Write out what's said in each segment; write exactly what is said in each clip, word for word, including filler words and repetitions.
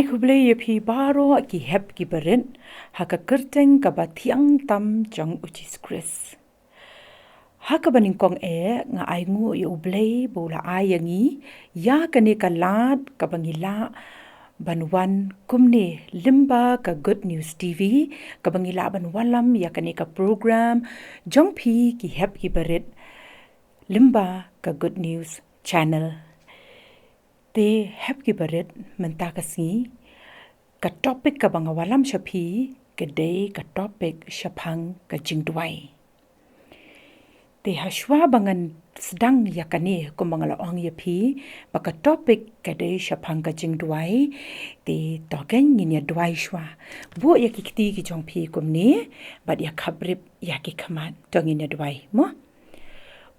Khublei ïa phi baroh ki hep ki barit ha ka kyrteng kaba thiang tam jong U Jisu Khrist. Ha kaba nyngkong eh nga ainguh ïa U Blei ba u la ai ïa ngi ïa kane ka lad kaba ngi lah ban wan kumne lyngba ka Good News T V, kaba ngi lah ban wallam ïa kane ka program jong phi ki hep ki barit lyngba ka Good News Channel. Te hep ki barit, mynta ka sngi ka topic kaba nga wallam sha phi ka dei ka topic shaphang ka jingduwai. Te ha shuwa ba ngan sdang ïa kane, kumba nga la ong ïa phi ba ka topic ka dei shaphang ka jingduwai, te to ngin ïa duwai shuwa. Buh ïa ki kti ki jong phi kumne bad ïa khaprip ïa ki khmat. To ngin ïa duwai mo.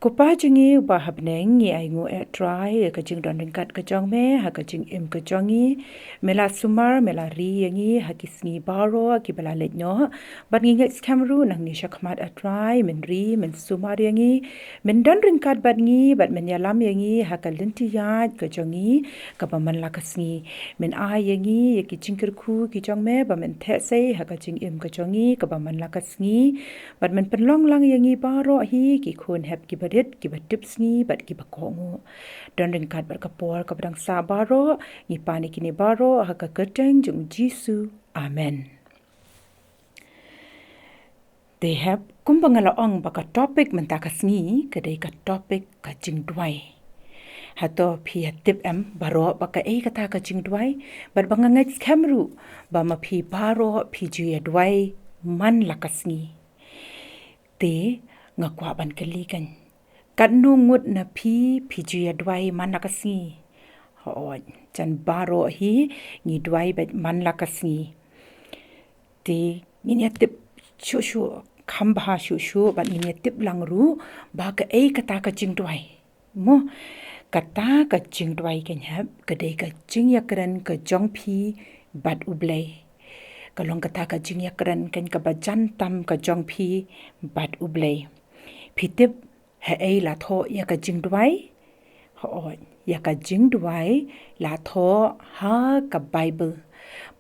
Ko Pa jong ngi uba ha bneng, ngi ainguh eh Trai ïa ka jingdon ryngkat ka jong me ha ka jingim ka jong ngi. Me la sumar, me la ri ïa ngi ha ki sngi baroh kiba la leit noh. Bad ngi ngeit skhem ruh nangne shakhmat eh Trai men ri, men sumar ïa ngi, men don ryngkat bad ngi bad men ïalam ïa ngi ha ka lynti ïaid ka jong ngi kaba man la ka sngi. Men ai ïa ngi ïa ki jingkyrkhu ki jong me ba men theh sei ha ka jingim ka jong ngi kaba man la ka sngi. Bad men pynlong lang ïa ngi baroh hi ki khun hep ki barit kiba tipsngi bad kiba kohnguh. Don ryngkat bad ka por kaba dang sah baroh. Ngi pan ïa kine baroh ha ka kyrteng jong U Jisu. Amen. Te hep, kumba nga la ong ba ka topic mynta ka sngi ka dei ka topic ka jingduwai. Hato phi ïa tip em baroh ba kaei kata ka jingduwai? Bad ba nga ngeit skhem ruh ba ma phi baroh phi ju ïa duwai man la ka sngi. Te nga kwah ban kylli kein, katno ngut na phi phi ju ïa duwai man la ka sngi? Hooid, jan baroh hi ngi duwai beit man la ka sngi. Te ngin ïa tip shuh shuh, kham bha shuh shuh bad ngin ïa tip lang ruh ba kaei kata ka jingduwai. Mo, kata ka jingduwai kein hep ka dei ka jingïakren ka jong phi bad U Blei. Ka long kata ka jingïakren kein kaba jan tam ka jong phi bad U Blei. Phi tip haei la thoh ïa ka jingduwai? Hooid, ïa ka jingduwai la thoh ha ka Baibl.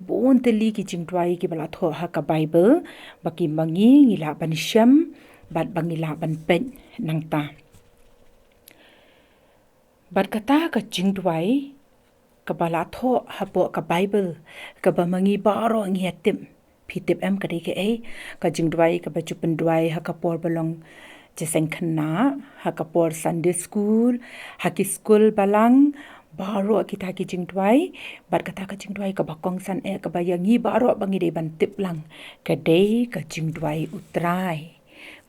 Bun tylli ki jingduwai kiba la thoh ha ka Baibl ba ki ma ngi ngi lah ban shem bad ba ngi lah ban peit nangta. Bad kata ka jingduwai kaba la thoh hapoh ka Baibl kaba ma ngi baroh ngi ïa tip. Phi tip em ka dei kaei? Ka jingduwai kaba ju pynduwai ha ka por ba long jingïaseng khynnah, ha ka por Sunday school, ha ki skul balang, baroh kita ki jingduwai. Bad kata ka jingduwai kaba kongsan eh kaba ïa ngi baroh ba ngi dei ban tip lang ka dei ka jingduwai U Trai.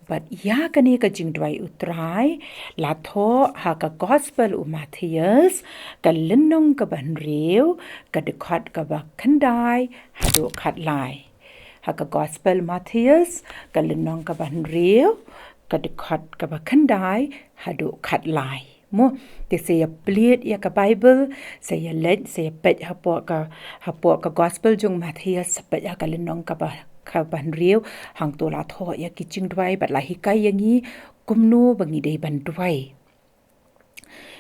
Bad ïa kane ka jingduwai U Trai la thoh ha ka Gospel u Mathaios, ka lynnong kaba hynriew, ka dkhot kaba khyndai haduh khatlai. Ha ka Gospel Mathaios, ka lynnong kaba hynriew, ka dkhot kaba khyndai haduh khatlai. Mo, te sa ïa plie ïa ka Baibl, sa ïa leit, sa ïa peit hapoh ka, hapoh ka Gospel jong Mathaios, sa peit ha ka lynnong kaba, kaba hynriew, hangto la thoh ïa ki jingduwai bad la hikai ïa ngi kumno ba ngi dei ban duwai.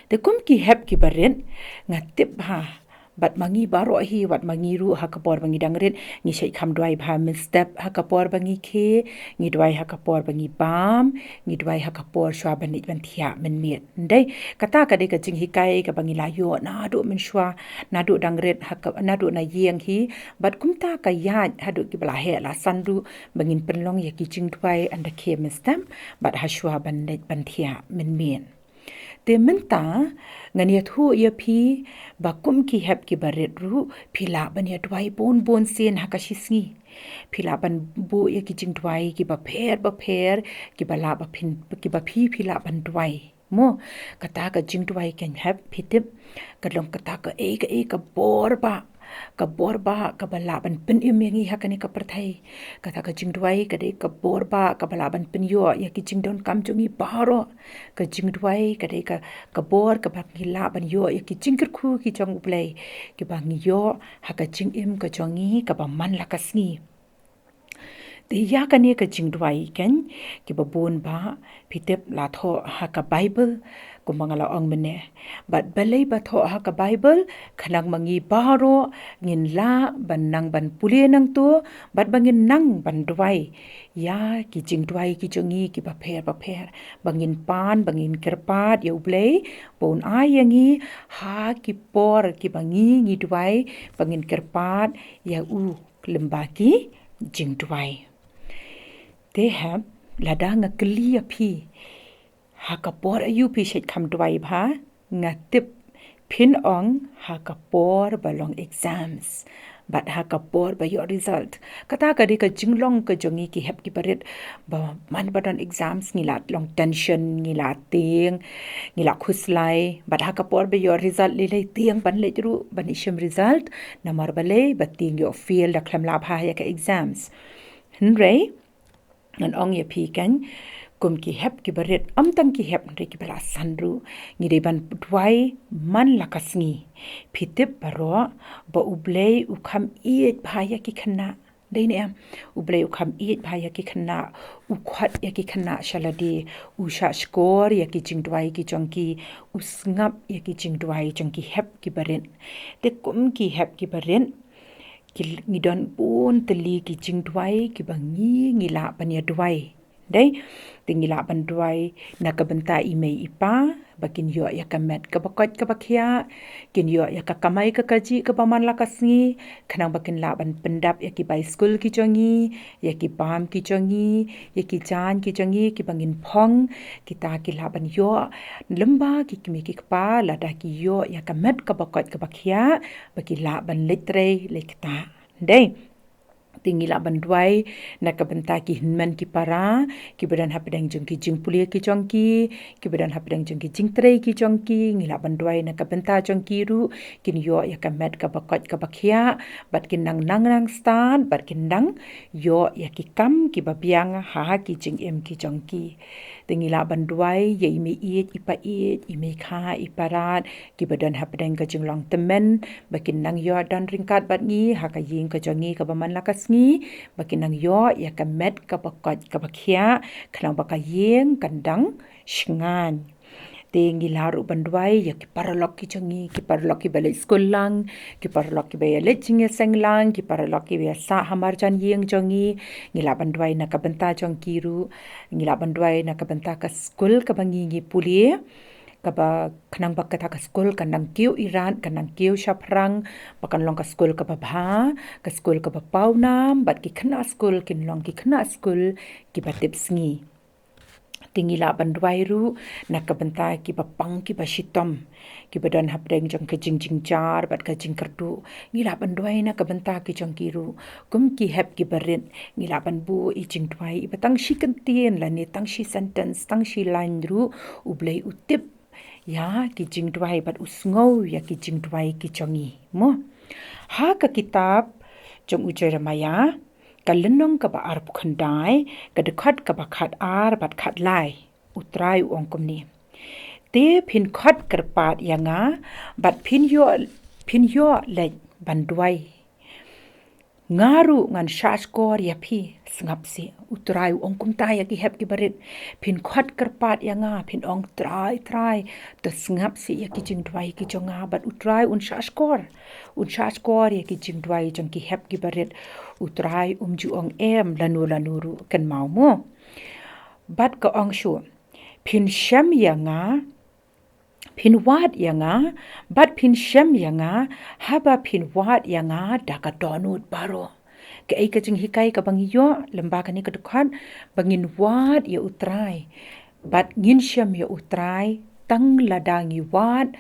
Te kum ki hep ki barit, nga tip bha, bad ma ngi baroh hi, wat ma ngi ruh ha ka por ba ngi dang rit ngi shait kham duwai bha mynstep ha ka por ba ngi khie, ngi duwai ha ka por ba ngi bam, ngi duwai ha ka por shuwa ban leit ban thiah mynmiet. Ndei, kata ka dei ka jinghikai kaba ngi la ïoh naduh mynshuwa, naduh dang rit ha ka, naduh na ïing hi, bad kumta ka ïaid haduh kiba la heh la san ruh ba ngin pynlong ïa ki jingduwai ynda khie mynstep bad ha shuwa ban leit ban thiah mynmiet. Te mynta ngan ïathuh ïa phi ba kum ki hep ki barit ruh phi lah ban ïa duwai bun bun sien ha ka shisngi. Phi lah ban buh ïa ki jingduwai kiba pher ba pher kiba lah ba phin, kiba phi phi lah ban duwai. Mo, kata ka jingduwai kein hep phi tip ka long kata kaei kaei ka bor ba ka bor ba kaba lah ban pynim ïa ngi ha kane ka pyrthei. Kata ka jingduwai ka dei ka bor ba kaba lah ban pynïoh ïa ki jingdonkam jong ngi baroh. Ka jingduwai ka dei ka, ka bor kaba ngi lah ban ïoh ïa ki jingkyrkhu ki jong U Blei kiba ngi ïoh ha ka jingim ka jong ngi kaba man la ka sngi. Te ïa kane ka jingduwai kan, kiba bun ba phi tip la thoh ha ka Baibl, kumba nga la ong mynne. Bad balei ba thoh ha ka Baibl? Khnang ma ngi baroh ngin lah ban nang ban pule nangto, bad ba ngin nang ban duwai ïa ki jingduwai ki jong ngi kiba pher ba pher, ba ngin pan, ba ngin kyrpad ïa U Blei ba un ai ïa ngi ha ki por kiba ngi ngi duwai, ba ngin kyrpad ïa u lyngba ki jingduwai. Te hep, lada nga kylli ïa phi, ha ka por aïu phi shait kham duwai bha, nga tip phin ong ha ka por ba long exams bad ha ka por ba ïoh result. Kata ka dei ka jinglong ka jong ngi ki hep ki barit, ba man ba don exams ngi la long tension, ngi la tieng, ngi la khuslai, bad ha ka por ba ïoh result lei lei tieng ban leit ruh ban ïashim result, namar balei? Ba tieng ïoh fail, da khlem lah bha ïa ka exams. Hynrei ngan ong ïa phi kan, kum ki hep ki barit, ym tang ki hep, hynrei kiba la san ruh, ngi dei ban duwai man la ka sngi. Phi tip baroh ba U Blei u kham ïeit bha ïa ki khynnah. Dei ne em? U Blei u kham ïeit bha ïa ki khynnah, u khot ïa ki khynnah sha lade, u shahshkor ïa ki jingduwai ki jong ki, u sngap ïa ki jingduwai jong ki hep ki barit. Te kum ki hep ki barit, ki, ngi don bun tylli ki jingduwai kiba ngi, ngi lah ban ïa duwai. Dei, te ngi lah ban duwai na ka bynta i mei i pa, ba kin ïoh ïa ka met kaba koit kaba khiah, kin ïoh ïa ka kamai ka kajih kaba man la ka sngi, khnang ba kin lah ban pyndap ïa ki bai skul ki jong ngi, ïa ki bam ki jong ngi, ïa ki jaiñ ki jong ngi kiba ngin phong, kita ki lah ban ïoh, lyngba ki kmie ki kpa, lada ki ïoh ïa ka met kaba koit kaba khiah, ba ki lah ban leit trei leit ktah. Dei. Te ngi lah ban duwai na ka bynta ki hynmen ki para, kiba don hapdeng jong ki jingpule ki jong ki, kiba don hapdeng jong ki jingtrei ki jong ki, ngi lah ban duwai na ka bynta jong ki ruh, kin ïoh ïa ka met kaba koit kaba khiah, bad kin nang nang nang stad, bad kin nang ïoh ïa ki kam kiba biang ha ki jingim ki jong ki. Te ngi lah ban duwai ïa i mei ïeit, i pa ïeit, i mei kha, i pa rat, kiba don hapdeng ka jinglong tymmen, ba kin nang ïoh don ryngkat bad ngi ha ka ïing ka jong ngi kaba man la ka sngi, ba kin nang ïoh ïa ka met kaba koit kaba khiah, khnang ba ka ïing kan dang shngaiñ. Te ngi lah ruh ban duwai ïa ki paralok ki jong ngi, ki paralok kiba leit skul lang, ki paralok kiba ïa leit jingïaseng lang, ki paralok kiba ïa sah ha marjan ïing jong ngi, ngi lah ban duwai na ka bynta jong ki ruh, ngi lah ban duwai na ka bynta ka skul kaba ngi ngi pule, kaba khnang ba kata ka skul kan nang kiew irat, kan nang kiew shaphrang, ba kan long ka skul kaba bha, ka skul kaba pawnam, bad ki khynnah skul kin long ki khynnah skul kiba tipsngi. Te ngi lah ban duwai ruh na ka bynta kiba pang kiba shitom, kiba don hapdeng jong ka jingjynjar bad ka jingkyrduh. Ngi lah ban duwai na ka bynta ki jong ki ruh. Kum ki hep ki barit, ngi lah ban buh i jingduwai iba tang shi kyntien lane tang shi sentence, tang shi lain ruh, U Blei u tip ïa ki jingduwai bad u sngew ïa ki jingduwai ki jong ngi. Mo. Ha ka kitab jong u Jeremiah, ka lynnong kaba arphew khyndai, ka dkhot kaba khatar bad khatlai. U Trai u ong kumne: Te phin khot kyrpad ïa nga, bad phin ïoh, phin ïoh leit ban duwai. Nga ruh ngan shahshkor ïa phi, sngap sih. U Trai u ong kumta ïa ki hep ki barit. Phin khot kyrpad ïa nga, phin ong, Trai, Trai, to sngap sih ïa ki jingduwai ki jong nga, bad U Trai un shahshkor. Un shahshkor ïa ki jingduwai jong ki hep ki barit. U Trai um ju ong em lano lano ruh, kynmaw mo. Bad ka ong shuh: Phin shem ïa nga, phin wad ïa nga, bad phin shem ïa nga, haba phin wad ïa nga da ka dohnud baroh. Kaei ka jinghikai kaba ngi ïoh lyngba kane ka dkhot? Ba ngin wad ïa U Trai, bad ngin shem ïa U Trai tang lada ngi wad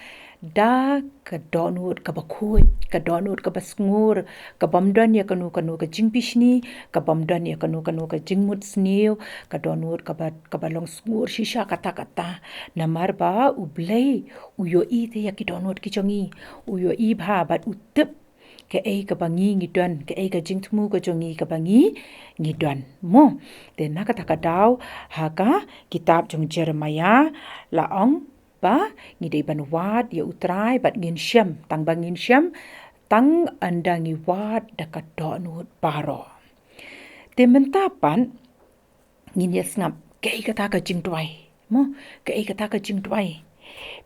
da ka dohnud kaba khuid, ka dohnud kaba sngur, kabym don ïa kano kano ka jingbishni, kabym don ïa kano kano ka jingmut sniew, ka dohnud kaba, kaba long sngur shisha katta katta. Namar ba U Blei u ïohi te ïa ki dohnud ki jong ngi, u ïohi bha bad u tip kaei kaba ngi ngi don, kaei ka jingthmu ka jong ngi kaba ngi ngi don. Mo, te na kata ka daw, ha ka kitab jong Jeremiah la ong ba ngi dei ban wad ïa U Trai bad ngin shem, tang ba ngin shem, tang ynda ngi wad da ka dohnud baroh. Te mynta pat ngin ïa sngap kaei kata ka jingduwai. Mo, kaei kata ka jingduwai.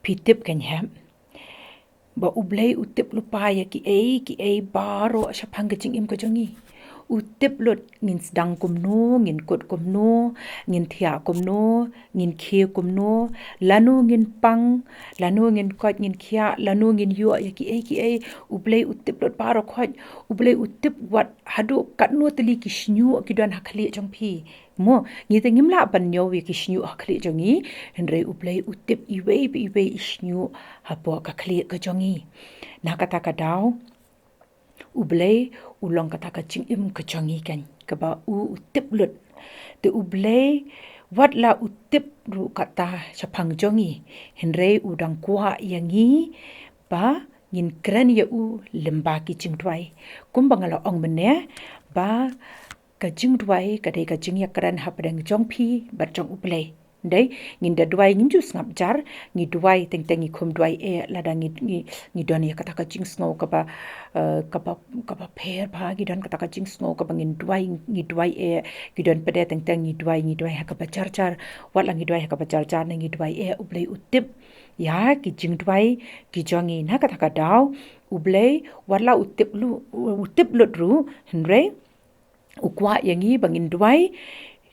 Phi tip kein hep ba U Blei u tip lypa ïa kiei kiei baroh shaphang ka jingim ka jong ngi. U tip lut ngin sdang kumno, ngin kut kumno, ngin thiah kumno, ngin khie kumno, lano ngin pang, lano ngin koit ngin khiah, lano ngin ïoh ïa kiei kiei. U Blei u tip lut baroh khoit. U Blei u tip wat haduh katno tylli ki shñiuh ki don ha khlieh jong phi. Mo, ngi te ngim lah ban ñiew ïa ki shñiuh ha khlieh jong ngi, hynrei U Blei u tip iwei pa iwei i shñiuh hapoh ka khlieh ka jong ngi. Na kata ka daw, U Blei u long kata ka jingim ka jong ngi kein, kaba u, u tip lut. Te U Blei wat la u tip ruh kata shaphang jong ngi, hynrei u dang kwah ïa ngi ba ngin kren ïa u lyngba ki jingduwai. Kumba nga la ong mynne, ba ka jingduwai ka dei ka jingïakren hapdeng jong phi bad jong U Blei. Dei, ngin da duwai ngim ju sngap jar, ngi duwai teng teng ngi khum duwai eh, lada ngi, ngi, ngi don ïa kata ka jingsngew kaba, eh, kaba, kaba pher bha, ngi don kata ka jingsngew kaba ngin duwai, ngi duwai eh, ngi don pat de teng teng ngi duwai, ngi duwai ha kaba jar jar, wat la ngi duwai ha kaba jar jar ne ngi duwai eh, U Blei u tip ïa ki jingduwai ki jong ngi. Na kata ka daw, U Blei wat la u tip lu-, u tip lut ruh, hynrei u kwah ïa ngi ba ngin duwai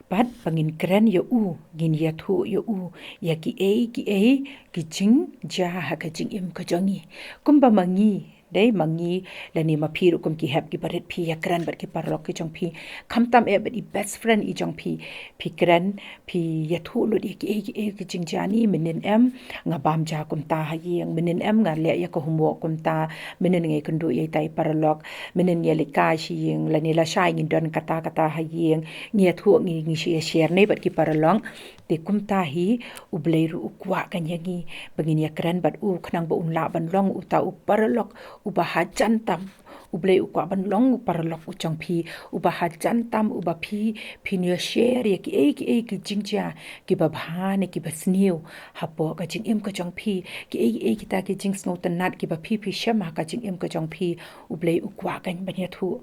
bad ba ngin kren ïa u, ngin ïathuh ïa u ïa kiei kiei ki jingjia ha ka jingim ka jong ngi. Kumba ma ngi, dei, ma ngi lane ma phi ruh kum ki hep ki barit, phi ïakren bad ki paralok ki jong phi, khamtam eh bad i best friend i jong phi, phi kren, phi ïathuh lut ïa kiei kiei ki jingjia. Ni mynnin em nga bam ja kumta ha ïing, mynnin em nga leh ïa ka homework kumta, mynnin nga ïakynduh ïa ita i paralok, mynnin nga ïaleit kai sha ïing, lane lashai ngin don kata kata ha ïing, ngi ïathuh, ngi, ngi share, share ne bad ki paralok. Te kumta hi U Blei ruh u kwah kein ïa ngi ba ngin ïakren bad u, khnang ba un lah ban long uta u paralok uba hajan tam. U Blei u kwah ban long u paralok u jong phi uba hajan tam, uba phi, phin ïa share ïa kiei kiei ki jingjia kiba bha ne kiba sniew hapoh ka jingim ka jong phi, kiei kiei kita ki jingsngewtynnat kiba phi phi shem ha ka jingim ka jong phi. U Blei u kwah kein ban ïathuh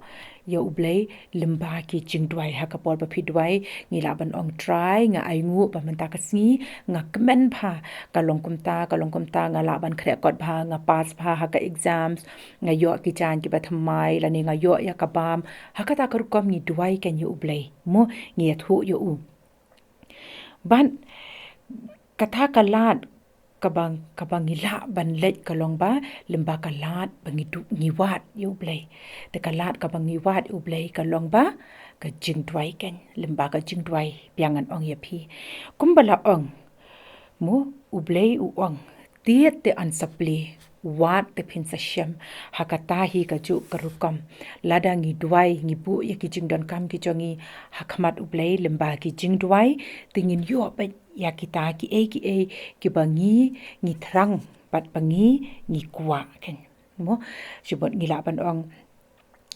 ïa U Blei lyngba ki jingduwai. Ha ka por ba phi duwai, ngi lah ban ong, Trai, nga ainguh ba mynta ka sngi nga kmen bha, ka long kumta, ka long kumta, nga lah ban khreh kot bha, nga pass bha ha ka exams, nga ïoh ki jaiñ kiba thymmai, lane nga ïoh ïa ka bam. Ha kata ka rukom ngi duwai kein ïa U Blei, mo, ngi ïathuh ïa u. Bad kata ka lad kaba, kaba ngi lah ban leit ka long ba lyngba ka lad ba ngi du-, ngi wad ïa U Blei. Te ka lad kaba ngi wad ïa U Blei ka long ba ka jingduwai kein, lyngba ka jingduwai, biang ngan ong ïa phi. Kumba la ong, mo, U Blei u ong, tied te yn sa plie, wad te phin sa shem. Ha kata hi kajuh ka rukom, lada ngi duwai, ngi buh ïa ki jingdonkam ki jong ngi ha khmat U Blei lyngba ki jingduwai, te ngin ïoh beit ïa kita kiei kiei kiba ngi, ngi thrang bad ba ngi, ngi kwah kein. Mo, shibun ngi lah ban ong,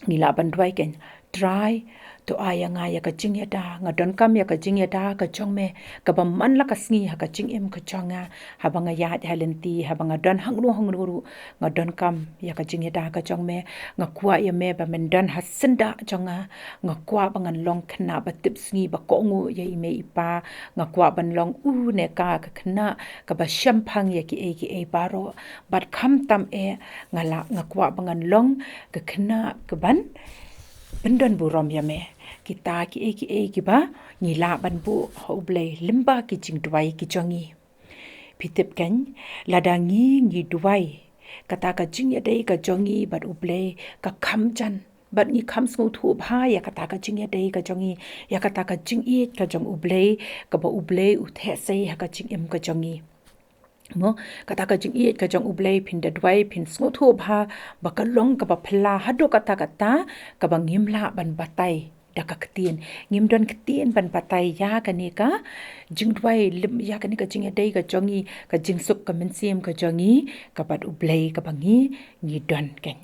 ngi lah ban duwai kein, Trai, to ai ïa nga ïa ka jingïada, nga donkam ïa ka jingïada ka jong me, kaba man la ka sngi ha ka jingim ka jong nga, haba nga ïaid ha lynti, haba nga don hangno hangno ruh, nga donkam ïa ka jingïada ka jong me, nga kwah ïa me ba men don ha syndah jong nga, nga kwah ba ngan long khynnah ba tip sngi ba kohnguh ïa i mei i pa, nga kwah ban long u ne ka ka khynnah kaba shemphang ïa kiei kiei baroh, bad khamtam eh nga lah, nga kwah ba ngan long ka khynnah kaban pyndon burom ïa me. Kita kiei kiei kiba ngi lah ban buh ha U Blei lyngba ki jingduwai ki jong ngi. Phi tip kein, lada ngi, ngi duwai, kata ka jingïadei ka jong ngi bad U Blei ka kham jan, bad ngi kham sngewthuh bha ïa kata ka jingïadei ka jong ngi, ïa kata ka jingïeit ka jong U Blei, kaba U Blei u theh sei ha ka jingim ka jong ngi. Mo, kata ka jingïeit ka jong U Blei, phin da duwai, phin sngewthuh bha ba ka long kaba phylla haduh katta katta, kaba ngim lah ban batai da ka ktien. Ngim don ktien ban batai ïa kane ka jingduwai lym, ïa kane ka jingïadei ka jong ngi, ka jingsuk ka mynsiem ka jong ngi, ka bad U Blei kaba ngi, ngi don kein.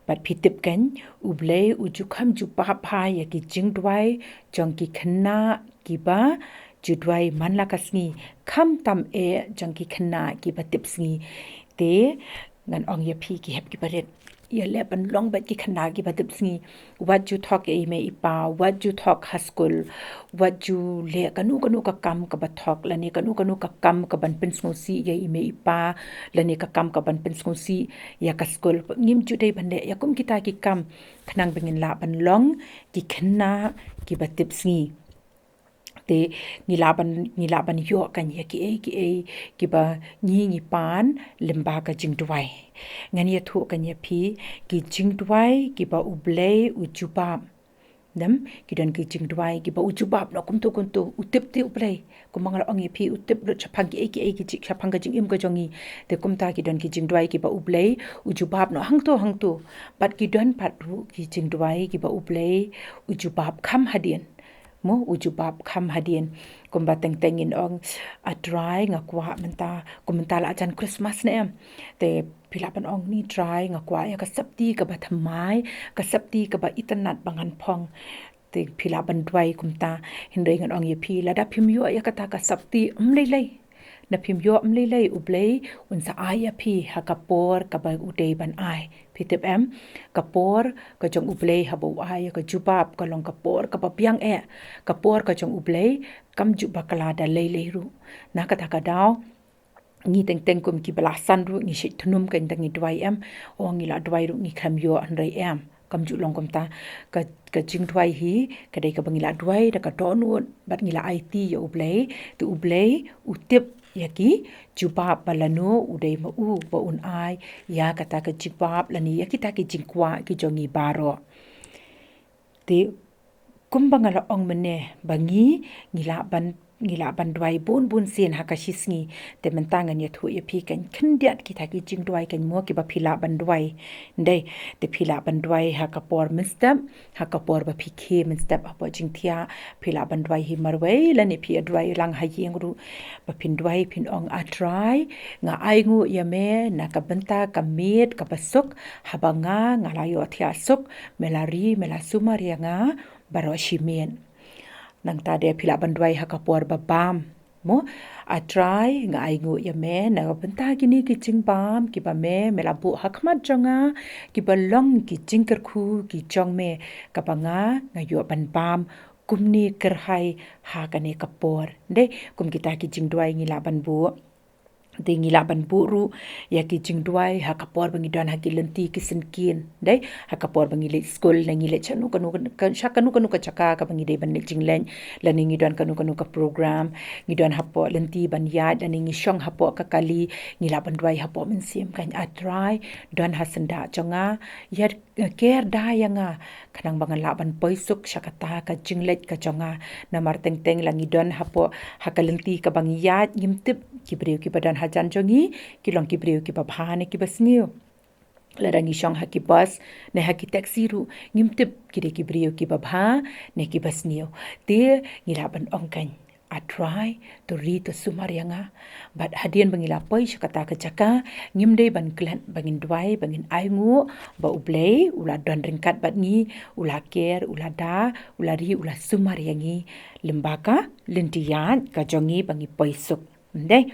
Bad phi tip kein, U Blei u ju kham jubab bha ïa ki jingduwai jong ki khynnah kiba ju duwai man la ka sngi, khamtam eh jong ki khynnah kiba tip sngi. Te ngan ong ïa phi ki hep ki barit, ïaleh ban long bad ki khynnah kiba tipsngi. Wat ju thok ïa i mei i pa, wat ju thok ha skul, wat ju leh kano kano ka kam kaba thok, lane kano kano ka kam kaban pynsngewsih ïa i mei i pa, lane ka kam kaban pynsngewsih ïa ka skul. Ngim ju dei ban leh ïa kum kita ki kam, khnang ba ngin lah ban long ki khynnah kiba tipsngi. Te ngi lah ban, ngi lah ban ïoh kan ïa kiei kiei kiba ngi ngi pan lyngba ka jingduwai. Ngan ïathuh kan ïa phi ki jingduwai kiba U Blei u jubab. Dem, ki don ki jingduwai kiba u jubab noh kumto kumto, u tip te U Blei. Kumba nga la ong ïa phi, u tip lut shaphang kiei kiei ki jing, shaphang ka jingim ka jong ngi. Te kumta ki don ki jingduwai kiba U Blei u jubab noh hangto hangto. Bad ki don pat ruh ki jingduwai kiba U Blei u jubab kham hadien. Mo, u jubab kham hadien. Kumba teng teng ngin ong, A Trai, nga kwah mynta, kum mynta la jan Christmas ne em. Te phi lah ban ong, Ni Trai, nga kwah ïa ka sopti kaba thymmai, ka sopti kaba itynnad ba ngan phong. Te phi lah ban duwai kumta. Hynrei ngan ong ïa phi, lada phim ïoh ïa kata ka sopti, ym lei lei. Na phim ïoh, ym lei lei, U Blei un sa ai ïa phi ha ka por kaba u dei ban ai. Phi tip em, ka por ka jong U Blei haba u ai ïa ka jubab ka long ka por kaba biang eh. Ka por ka jong U Blei kam ju bakla da lei lei ruh. Na kata ka daw, ngi teng teng kum kiba la san ruh ngi shait thnum kan da ngi duwai em. O, ngi la duwai ruh ngi khlem ïoh, hynrei em. Kam ju long kumta. Ka, ka jingduwai hi ka dei kaba ngi la duwai da ka dohnud bad ngi la aiti ïa U Blei. Te U Blei u tip ïa ki jubab ba lano u dei ma u ba un ai ïa kata ka jubab lane ïa kita ki jingkwah ki jong ngi baroh. Te kumba nga la ong mynne ba ngi, ngi lah ban, ngi lah ban duwai bun bun sien ha ka shisngi. Te mynta ngan ïathuh ïa phi kan khyndiat kita ki jingduwai kan mo kiba phi lah ban duwai. Ndei, te phi lah ban duwai ha ka por mynstep, ha ka por ba phi khie mynstep hapoh jingthiah, phi lah ban duwai hi marwei lane phi ïa duwai lang ha ïing ruh. Ba phin duwai phin ong, A Trai, nga ainguh ïa me na ka bynta ka miet kaba suk, haba nga, nga la ïohthiah suk, me la ri, me la sumar ïa nga baroh shi miet. Nangta de phi lah ban duwai ha ka por ba bam. Mo, A Trai, nga ainguh ïa me na ka bynta kine ki jingbam kiba me, me la buh ha khmat jong nga, kiba long ki jingkyrkhu ki jong me, kaba nga, nga ïoh ban bam kumne kyrhai ha kane ka por. Ndei, kum kita ki jingduwai ngi lah ban buh. Te ngi lah ban buh ruh ïa ki jingduwai ha ka por ba ngi don ha ki lynti ki syngkien. Ndei, ha ka por ba ngi leit skul ne ngi leit sha kano kano ka, sha kano kano ka jaka kaba ngi dei ban leit jingleit, lane ngi don kano kano ka program, ngi don hapoh lynti ban ïaid, lane ngi shong hapoh ka kali, ngi lah ban duwai hapoh mynsiem kan, A Trai, don ha syndah jong nga, ïa ker da ïa nga, khnang ba ngan lah ban poi suk sha kata ka jingleit ka jong nga. Namar teng teng la ngi don hapoh ha ka lynti kaba ngi ïaid, ngim tip ki briew kiba don hajan jong ngi ki long ki briew kiba bha ne kiba sniew. Lada ngi shong ha ki bus ne ha ki taxi ruh, ngim tip ki dei ki briew kiba bha ne kiba sniew. Te ngi lah ban ong kan, A Trai, to ri to sumar ïa nga. Bad hadien ba ngi la poi sha kata ka jaka, ngim dei ban klet ba ngin duwai, ba ngin ainguh ba U Blei u la don ryngkat bad ngi, u la ker, u la da, u la ri, u la sumar ïa ngi lyngba ka lynti ïaid ka jong ngi ba ngi poi suk. Ndei,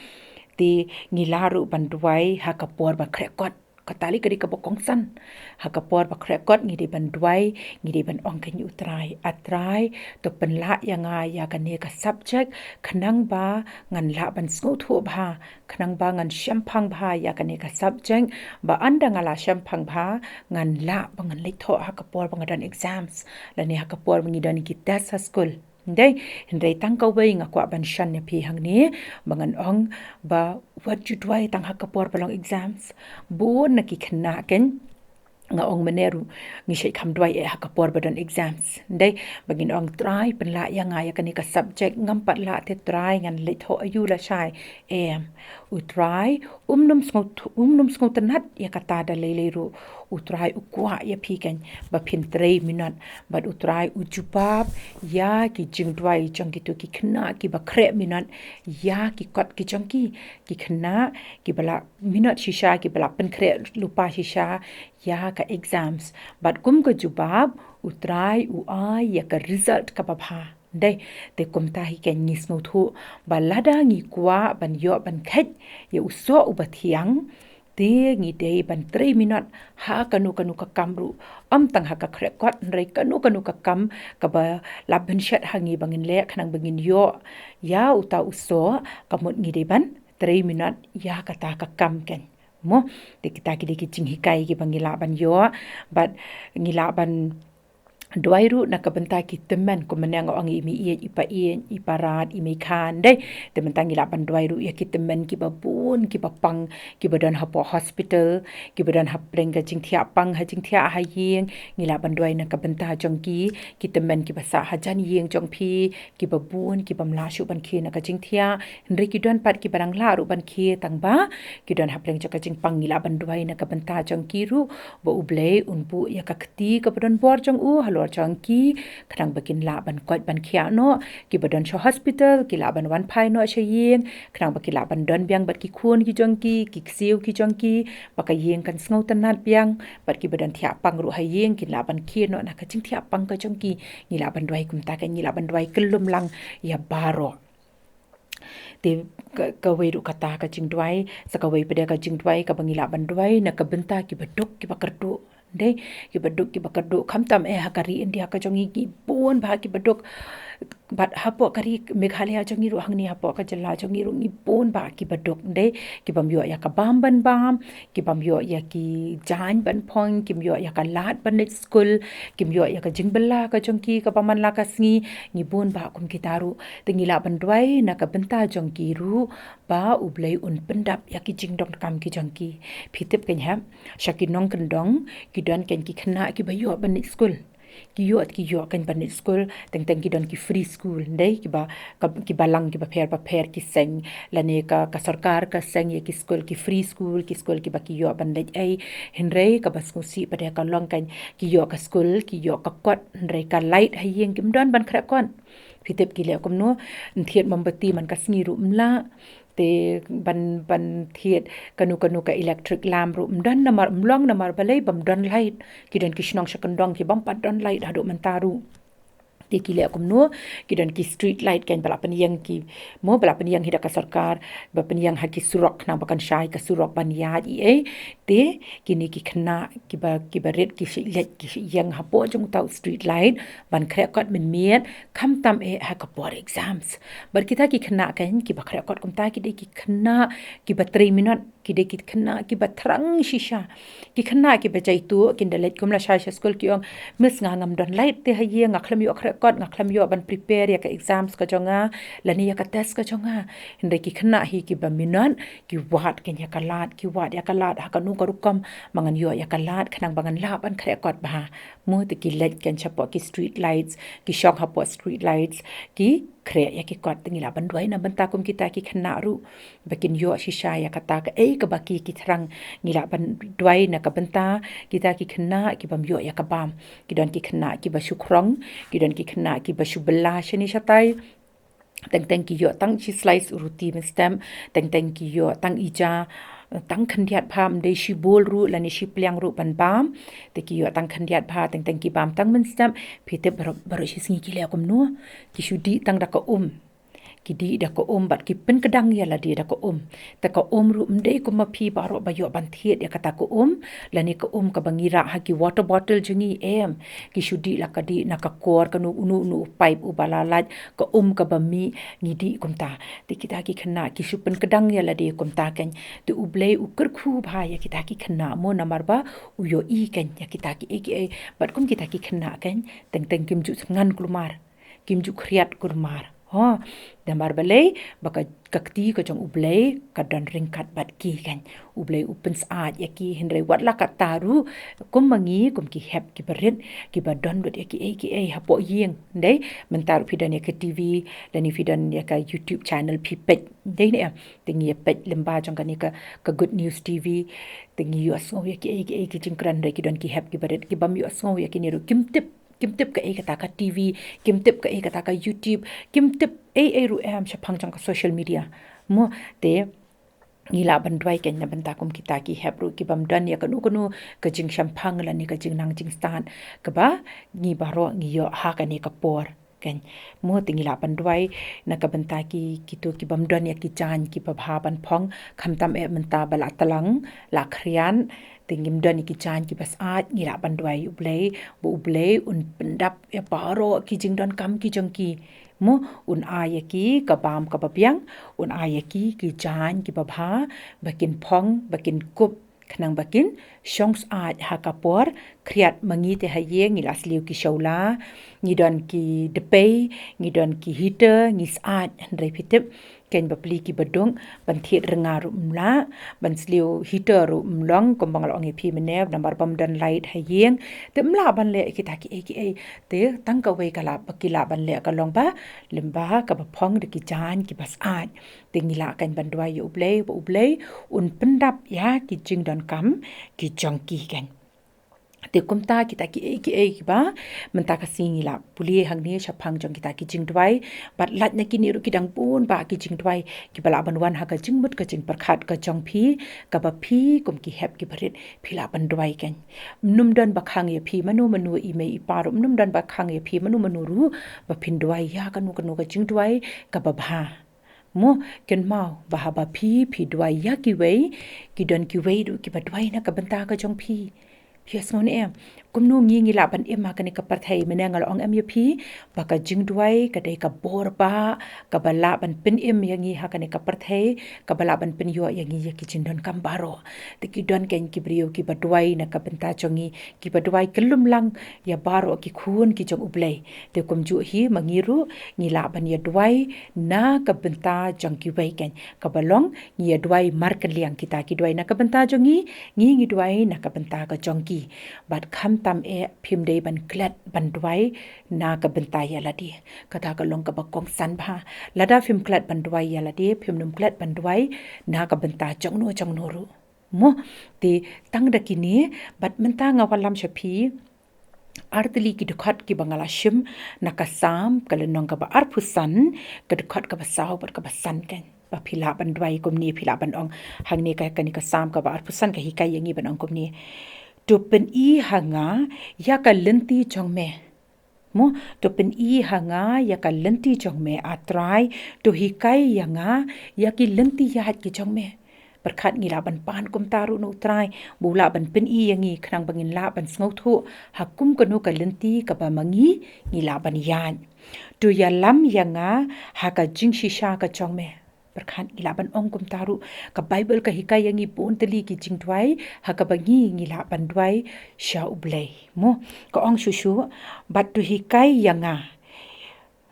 te ngi lah ruh ban duwai ha ka por ba khreh kot. Kata lei ka dei kaba kongsan. Ha ka por ba khreh kot ngi dei ban duwai, ngi dei ban ong kan ïa U Trai, A Trai, to pynlah ïa nga ïa kane ka subject, khnang ba ngan lah ban sngewthuh bha, khnang ba ngan shemphang bha ïa kane ka subject, ba ynda nga la shemphang bha, ngan lah ba ngan leit thoh ha ka por ba nga don exams, lane ha ka por ba ngi don ki test ha skul. Ndei, hynrei tang kawei nga kwah ban shon ïa phi hangne, ba ngan ong ba wat ju duwai tang ha ka por ba long exams. Bun na ki khynnah kan, nga ong mynne ruh, ngi shait kham duwai eh ha ka por ba don exams. Ndei, ba ngin ong, Trai, pynlah ïa nga ïa kane ka subject, ngam pat lah te Trai, ngan leit thoh aïu lashai. Em, U Trai um nym sngewthuh, um nym sngewtynnat ïa kata da lei lei ruh. U Trai u kwah ïa phi kan ba phin trei minot, bad U Trai u jubab ïa ki jingduwai jong kito ki khynnah kiba khreh minot ïa ki kot ki jong ki, ki khynnah kiba la minot shisha, kiba la pynkhreh lypa shisha ïa ka exams. Bad kum ka jubab, U Trai u ai ïa ka result kaba bha. Ndei, te kumta hi kan ngi sngewthuh ba lada ngi kwah ban ïoh ban kheit ïa u soh uba thiang, Te ngi dei ban trei minot ha kano kano ka kam ruh, ym tang ha ka khreh kot, hynrei kano kano ka kam kaba la pynshet ha ngi ba ngin leh, khnang ba ngin ïoh ïa uta u soh, ka mut ngi dei ban trei minot ïa kata ka kam kein. Mo, te kita ki dei ki jinghikai kiba ngi lah ban ïoh, bad ngi lah ban duwai ruh na ka bynta ki tymmen, kumne nga ong, i mei ïeit, i pa ïeit, i pa rat, i mei khan, dei. Te mynta ngi lah ban duwai ruh ïa ki tymmen kiba bun, kiba pang, kiba don hapoh hospital, kiba don hapdeng ka jingthiah pang, ha jingthiah ha ïing. Ngi lah ban duwai na ka bynta jong ki, ki tymmen kiba sah hajan ïing jong phi, kiba bun, kibym lah shuh ban khie na ka jingthiah, hynrei ki don pat kiba dang lah ruh ban khie, tang ba ki don hapdeng jong ka jingpang. Ngi lah ban duwai na ka bynta jong ki ruh, ba U Blei un buh ïa ka kti kaba don bor jong u halor jong ki, khnang ba kin lah ban koit ban khiah noh. Kiba don sha hospital, ki lah ban wan phai noh sha ïing, khnang ba ki lah ban don biang bad ki khun ki jong ki, ki ksiew ki jong ki, ba ka ïing kan sngewtynnat biang, bad kiba don thiah pang ruh ha ïing, kin lah ban khie noh na ka jingthiah pang ka jong ki. Ngi lah ban duwai kumta kein, ngi lah ban duwai kyllum lang ïa baroh. Te ka, kawei ruh kata ka jingduwai, sa kawei pat de ka jingduwai kaba ngi lah ban duwai na ka bynta kiba duk kiba kyrduh. Dei, kiba duk kiba kyrduh, khamtam eh ha ka ri India ka jong ngi, ngi bun bha kiba duk. Bad hapoh ka ri Meghalaya jong ngi ruh, hangne hapoh ka jylla jong ngi ruh, ngi bun bha kiba duk, dei, kibym ïoh ïa ka bam ban bam, kibym ïoh ïa ki jaiñ ban phong, kim ïoh ïa ka lad ban leit skul, kim ïoh ïa ka jingbylla ka jong ki kaba man la ka sngi. Ngi bun bha kum kita ruh. Te ngi lah ban duwai na ka bynta jong ki ruh, ba U Blei un pyndap ïa ki jingdonkam ki jong ki. Phi tip kein hep, sha ki nongkyndong ki don kein ki khynnah kiba ïoh ban leit skul. Ki ïoh, ki ïoh kein ban leit skul, teng teng ki don ki free school, dei, kiba, ka, kiba lang kiba pher bapher ki seng, lane ka, ka sorkar ka seng ïa ki skul, ki free school, ki skul kiba ki ïoh ban leit ei. Hynrei kaba sngewsih pat de ka long kein, ki ïoh ka skul, ki ïoh ka kot, hynrei ka light ha ïing kim don ban khreh kot. Phi tip ki leh kumno, thied mombati man ka sngi ruh ym lah. Te ban, ban thied kano kano ka electric lamp ruh ym don namar, ym long namar balei, bym don light. Ki don ki shnong sha kyndong kibym pat don light haduh mynta ruh. Te ki leh kumno, ki don ki street light kein ba la pynïeng ki, mo, ba la pynïeng hi da ka sorkar, ba pynïeng ha ki surok, khnang ba kan shai ka surok ban ïaid ïa ei. Te kine ki khynnah kiba, kiba rit ki shu leit ki shu ïeng hapoh jong uta u street light ban khreh kot mynmiet, khamtam eh ha ka por exams. Bad kita ki khynnah kein kiba khreh kot kumta ki dei ki khynnah kiba trei minot, ki dei ki khynnah kiba thrang shisha. Ki khynnah kiba jaituh, kin da leit kum lashai sha skul ki ong, "Miss, nga ngam don light te ha ïing, nga khlem ïoh khreh kot, nga khlem ïoh ban prepare ïa ka exams ka jong nga, lane ïa ka test ka jong nga." Hynrei ki khynnah hi kiba minot, ki wad kein ïa ka lad, ki wad ïa ka lad ha kano ka rukom, ba ngan ïoh ïa ka lad, khnang ba ngan lah ban khreh kot bha. Mo, te ki leit kein shapoh ki street lights, ki shong hapoh street lights, ki khreh ïa ki kot. Te ngi lah ban duwai na bynta kum kita ki khynnah ruh, ba kin ïoh shisha ïa kata kaei kaba ki, ki thrang. Ngi lah ban duwai na ka bynta kita ki khynnah kibym ïoh ïa ka bam. Ki don ki khynnah kiba shu khrong, ki don ki khynnah kiba shu bylla shane shatai. Teng teng ki ïoh tang shi slice ruti mynstep, teng teng ki ïoh tang i ja, tang khyndiat bha, ym dei shi bowl ruh lane shi pliang ruh ban bam. Te ki ïoh tang khyndiat bha, teng teng ki bam tang mynstep. Phi tip baroh, baroh shi sngi ki leh kumno? Ki shu dih tang da ka um. Ki dih da ka um bad ki pynkdang ïa lade da ka um. Te ka um ruh ym dei kum ma phi baroh ba ïoh ban thied ïa kata ka um, lane ka um kaba ngi rah ha ki water bottle jong ngi, em. Ki shu dih la ka dih na ka kor, kano, uno uno u pipe uba la lait, ka um kaba mih, ngi dih kumta. Te kita ki khynnah ki shu pynkdang ïa lade kumta kein. Te U Blei u kyrkhu bha ïa kita ki khynnah, mo, namar ba u ïohi kein ïa kita kiei kiei. Bad kum kita ki khynnah kein, teng teng kim ju thngan kulmar, kim ju khriat kulmar. Ho, namar balei? Ba ka, ka kti ka jong U Blei ka don ryngkat bad ki kein. U Blei u pynsyaid ïa ki. Hynrei wat la katta ruh, kum ma ngi, kum ki hep kiba rit, kiba don lut ïa kiei kiei hapoh ïing, dei. Mynta ruh phi don ïa ka T V, lane phi don ïa ka YouTube channel, phi peit, dei ne em? Te ngi ïa peit lyngba jong kane ka, ka Good News T V. Te ngi ïohsngew ïa kiei kiei ki jingkren, hynrei ki don ki hep kiba rit, kibym ïohsngew ïa kine ruh, kim tip, kim tip kaei kata ka T V, kim tip kaei kata ka YouTube, kim tip ei ei ruh, em, shaphang jong ka social media. Mo, te ngi lah ban duwai kein na bynta kum kita ki hep ruh, kibym don ïa kano kano ka jingshemphang lane ka jingnang jingstad kaba ngi baroh ngi ïoh ha kane ka por. Kan, mo te ngi lah ban duwai na ka bynta ki, kito ki bym don ïa ki jaiñ ki babha ban phong, khamtam eh mynta ba la tlang, la khriat, te ngim don ïa ki jaiñ ki ba syaid, ngi lah ban duwai ïa U Blei, ba U Blei un pyndap ïa baroh ki jingdonkam ki jong ki. Mo, un ai ïa ki ka bam ka ba biang, un ai ïa ki ki jaiñ ki babha, ba kin phong, ba kin kup, khnang ba kin shong syaid ha ka por khriat. Ma ngi te ha ïing ngi la sliew ki shawla, ngi don ki dpei, ngi don ki heater, ngi syaid, hynrei phi tip, kein bapli ki baduk, ban thied rnga ruh ym lah, ban sliew heater ruh ym long, kumba nga la ong ïa phi mynne, namar bym don light ha ïing, te ym lah ban leh kita kiei kiei, te tang kawei ka lah, ba ki lah ban leh ka long ba, lyngba ka ba phong da ki jaiñ ki ba syaid. Te ngi lah kan ban duwai ïa U Blei, ba U Blei un pyndap ïa ki jingdonkam ki jong ki kan. Te kumta kita kiei kiei kiba mynta ka sngi ngi lah pule hangne shaphang jong kita ki jingduwai, bad lait na kine ruh ki dang bun bah ki jingduwai kiba lah ban wan ha ka jingmut ka jingpyrkhat ka jong phi, kaba phi kum ki hep ki barit phi lah ban duwai kan. Ym don ba khang ïa phi mano mano, i mei i pa ruh, ym don ba khang ïa phi mano mano ruh ba phin duwai ïa kano kano ka jingduwai kaba bha. Mo, kynmaw ba haba phi, phi duwai ïa kiwei, ki don kiwei ruh kiba duwai na ka bynta ka jong phi. Phi ïohsngew ne em? Kumno ngi, ngi lah ban im ha kane ka pyrthei, mynne nga la ong em ïa phi ba ka jingduwai ka dei ka bor ba kaba lah ban pynim ïa ngi ha kane ka pyrthei, kaba lah ban pynïoh ïa ngi ïa ki jingdonkam baroh. Te ki don kein ki briew kiba duwai na ka bynta jong ngi, kiba duwai kyllum lang ïa baroh ki khun ki jong U Blei. Te kumjuh hi ma ngi ruh ngi lah ban ïa duwai na ka bynta jong kiwei kan. Kaba long ngi ïa duwai markylliang, kita ki duwai na ka bynta jong ngi, ngi ngi duwai na ka bynta ka jong ki. Bad khamtam eh phim dei ban klet ban duwai na ka bynta ïa lade. Kata ka long kaba kongsan bha. Lada phim klet ban duwai ïa lade, phim nym klet ban duwai na ka bynta jong no jong no ruh. Mo, te tang da kine, bad mynta nga wallam sha phi ar tylli ki dkhot kiba nga la shim na ka Salm, ka lynnong kaba arphew san, ka dkhot kaba saw bad kaba san kan. Ba phi lah ban duwai kumne, phi lah ban ong hangne, ka, kane ka Salm kaba arphew san ka hikai ïa ngi ban ong kumne. To pyni ha nga ïa ka lynti jong me. Mo, to pyni ha nga ïa ka lynti jong me, A Trai, to hikai ïa nga ïa ki lynti ïaid ki jong me. Pyrkhat ngi lah ban pan kumta ruh na U Trai, ba u lah ban pyni ïa ngi khnang ba ngin lah ban sngewthuh ha kum kano ka lynti kaba ma ngi ngi lah ban ïaid. To ïalam ïa nga ha ka jingshisha ka jong me. Pyrkhat ngi lah ban ong kumta ruh, ka Baibl ka hikai ïa ngi bun tylli ki jingduwai ha kaba ngi ngi lah ban duwai sha U Blei. Mo, ka ong shuh shuh, bad to hikai ïa nga,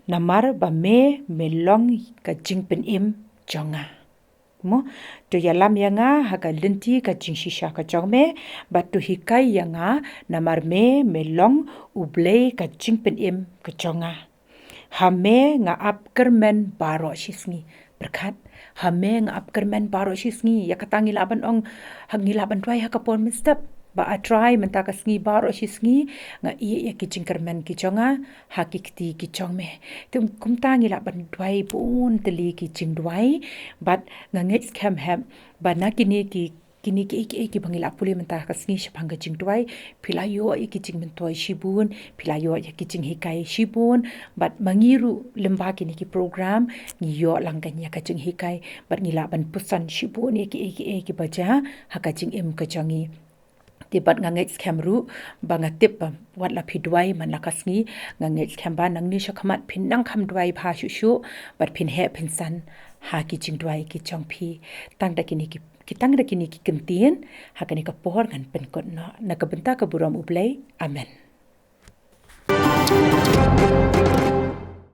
namar ba me, me long ka jingpynim jong nga. Mo, to ïalam ïa nga ha ka lynti ka jingshisha ka jong me, bad to hikai ïa nga, namar me, me long U Blei ka jingpynim ka jong nga. Ha me nga ap kyrmen baroh shisngi. Pyrkhat, ha me nga ap kyrmen baroh shisngi. Ïa kata ngi lah ban ong, ha ngi lah ban duwai ha ka por mynstep. Ba A Trai mynta ka sngi baroh shisngi nga ïeh ïa ki jingkyrmen ki jong nga ha ki kti ki jong me. Te kumta ngi lah ban duwai bun tylli ki jingduwai, bad nga ngeit skhem hep ba na kine ki, kine kiei kiei kiba ngi lah pule mynta ka sngi shaphang ka jingduwai, phi la ïoh ïa ki jingmyntoi shibun, phi la ïoh ïa ki jinghikai shibun, bad ma ngi ruh lyngba kine ki program ngi ïoh lang kan ïa ka jinghikai, bad ngi lah ban pyrshang shibun ïa kiei kiei kiba jia ha ka jingim ka jong ngi. Te bad nga ngeit skhem ruh ba, nga tip ba wat la phi duwai man la ka sngi, nga ngeit skhem ba nangne sha khmat phin nang kham duwai bha shuh shuh, bad phin heh phin san ha ki jingduwai ki jong phi. Tang da kine ki, ki tang da kine ki kyntien ha kane ka por ngan pynkut noh. Na ka bynta ka burom U Blei. Amen.